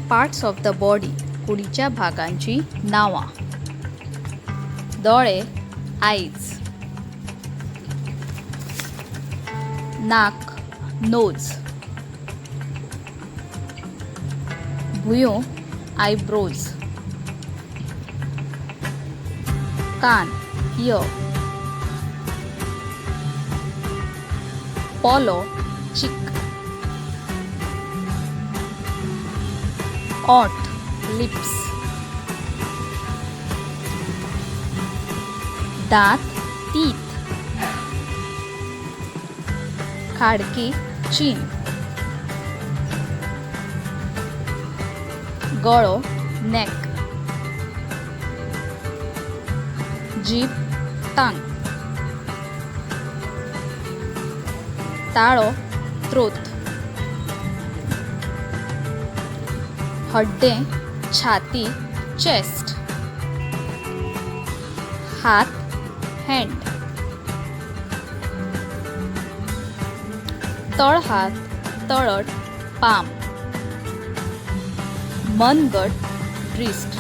Parts of the body, कुडीच्या भागांची नांवां. दोळे, आयज. नाक, नोज. भुंयो, आयब्रोज. कान, इयर. पोलो, चीक. ओंठ, लिप्स. दांत, टीथ. खाडकी, चीन. गळो, नेक. जीब, टंग. ताळो, थ्रोट. हड्डें, छाती, चेस्ट. हात, हँड. तळहात, तळट, पाम. मनगट, रिस्ट.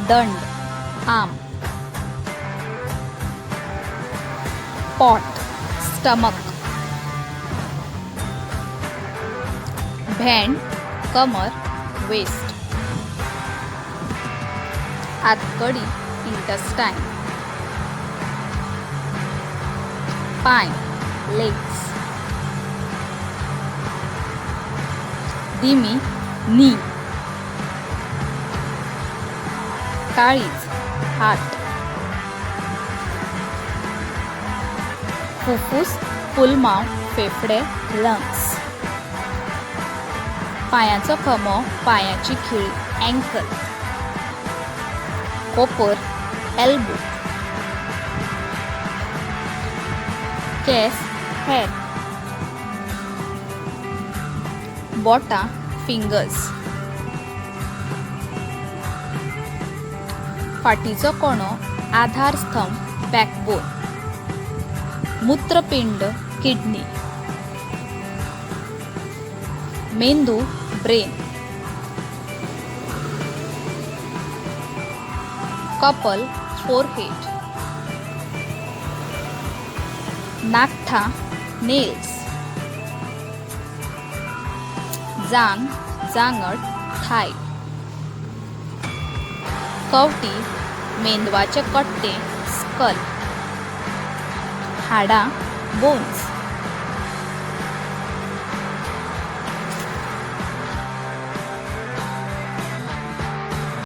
दंड, आर्म. पोट, स्टमक. भेंड, कमर, वेस्ट. आंतकडी, इंटेस्टायन. पांय, लेग्स. दिमी, नी. काळीज, हार्ट. फुफ्फुस, पुलमांव, फेफडे, लंग्स. पांयाचो कमो, पांयाची खीळ, अँकल. कोपर, एल्बो. केंस, हेर. बोटां, फिंगर्स. फाटीचो कणो, आधारस्तंभ, बॅकबोन. मूत्रपिंड, किडनी. मेंदू, ब्रेन. कपल, फोरहेड. नाखटां, नेल्स. जांग, जांगट, थाय. कवटी, मेंदवाचे कट्टे, स्कल. हाडां, बोन्स.